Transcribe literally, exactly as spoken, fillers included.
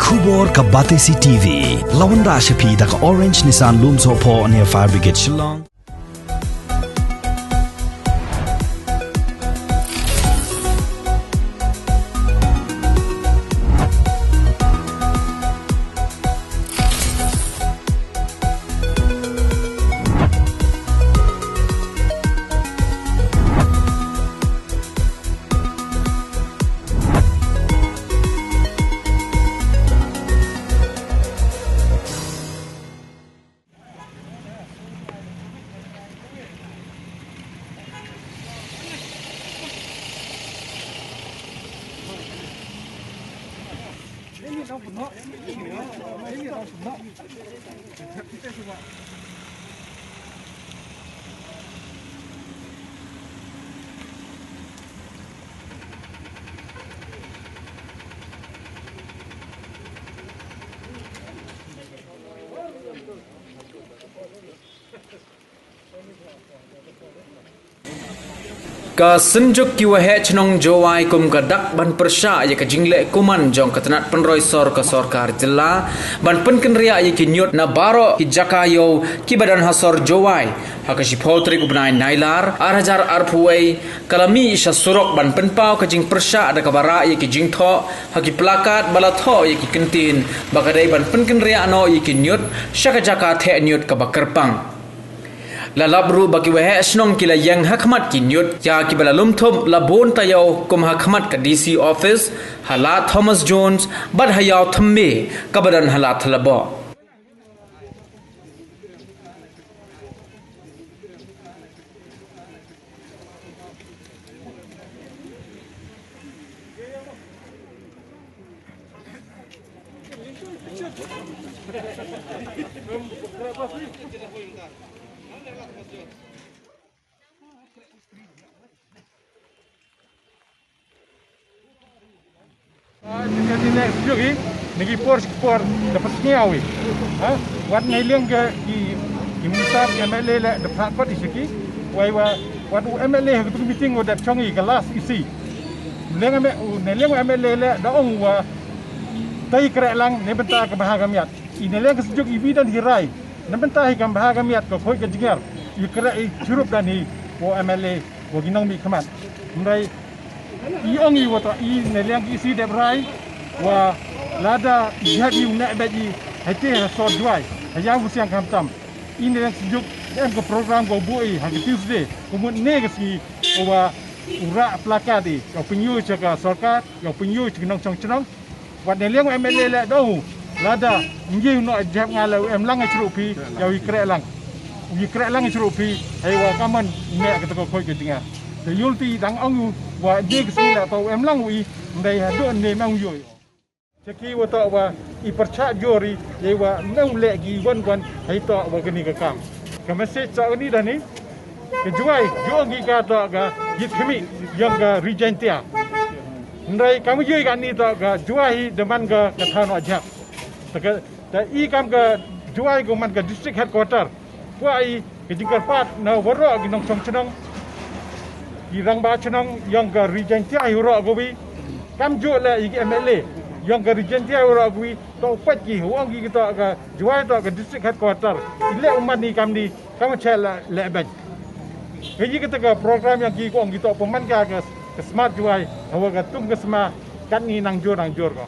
Khubor ka Batesi T V. La wanrah sha phi da ka Orange Nissan Lumsohphoh near Fire Brigade Shillong. Ka Synjuk ki Waheh Chnong Jowai kum ka dak ban pyrshah ïa ka jingleh kuman jong ka tnat pynroi sor ka sorkar jylla ban pynkynriah ïa ki ñiut na baroh ki jaka ïew kiba don ha sor Jowai, ha ka shiphew tarik u bnai Nailar ar hajar arphew wei, ka la mih sha surok ban pynpaw ka jingpyrshah da kaba rah ïa ki jingthoh ha ki plakat ba la thoh ïa ki kyntien ba ka dei ban pynkynriah noh ïa ki ñiut sha ka jaka theh ñiut kaba kyrpang. La lap ruh ba ki waheh shnong ki la ïeng ha khmat ki ñiut ïa kiba la lum thup la bun taïew, kum ha khmat ka D C office, ha Lad Thomas Jones bad ha Ïew Thymme kaba don ha Lad Thylaboh. Ah, jingkyrmen ïa ki, na ki por ki por da pat sngewthuh ïa. Ha? Wat ne liang ka ki, ki minister, ki M L A leh da pat pat ïa ki. Wei wa, wat u M L A ha ka tu meeting wa da chong ïa ka last issue. Liang M L A, u ne liang u M L A leh da ong wa tai kreh lang ne bynta ka bha ka miat. I ne liang ka Synjuk i wi dan hi rai. Ne bynta hi ka bha ka miat ka khoi ka jngar. I kreh i chirup dan hi u M L A. Wa ki nongmihkhmat. Hynrei i ong i wa ta i ne liang ki si dep rai wa lada i hap i u neh bad i ha te ha sor Jowai ha ïa u siang khamtam. I ne liang Synjuk em ka program ka buh i ha ka Tuesday. Kumut ne ka sngi wa u rah plakat i ka pynïoh cha ka sorkar, ka pynïoh cha ki nongchong chnong. Wat ne liang u M L A leh da u lada ngi u noh jep nga leh u em lang ïa chruh phi ïa u kreh lang. U kreh lang ïa chruh phi hei wa ka man ne ka ta ka khoi ka jngar. Te yul ti dang ong u wa ngi ka si leh ta u em lang u i ndai ha do ne mang u ïoh. Cha ki wa ta wa i pyrchah jori ïa wa nang leh ki wan wan hei ta wa kani ka kam. Ka message ta ni da ni. Ka Jowai, Jowai ki ka ta ka yit khmi ïa ka Ri Jaintia. Hynrei kam ïoh ka ni ta ka Jowai hi da man ka ka thano jap. Ta ka ta i kam ka Jowai ko man ka district headquarter. Pwa i ka jingkyrpad na waroh ki nongchong chnong. Ki rangbah chnong ïa ka Ri Jaintia hi waroh ko wi. Kam ju leh i ki M L A ïa ka Ri Jaintia hi waroh ko wi. Ta u peit ki wa ong ki ta ka Jowai ta ka district headquarter. I leh u man ni kam ni Ka ma che la le beng. Ka yi kata ka program yang ki kong ki to pynman ka ka, ka Smart Jowai, hawa ka tung ka sma, kat ni nang jur nang jur ko.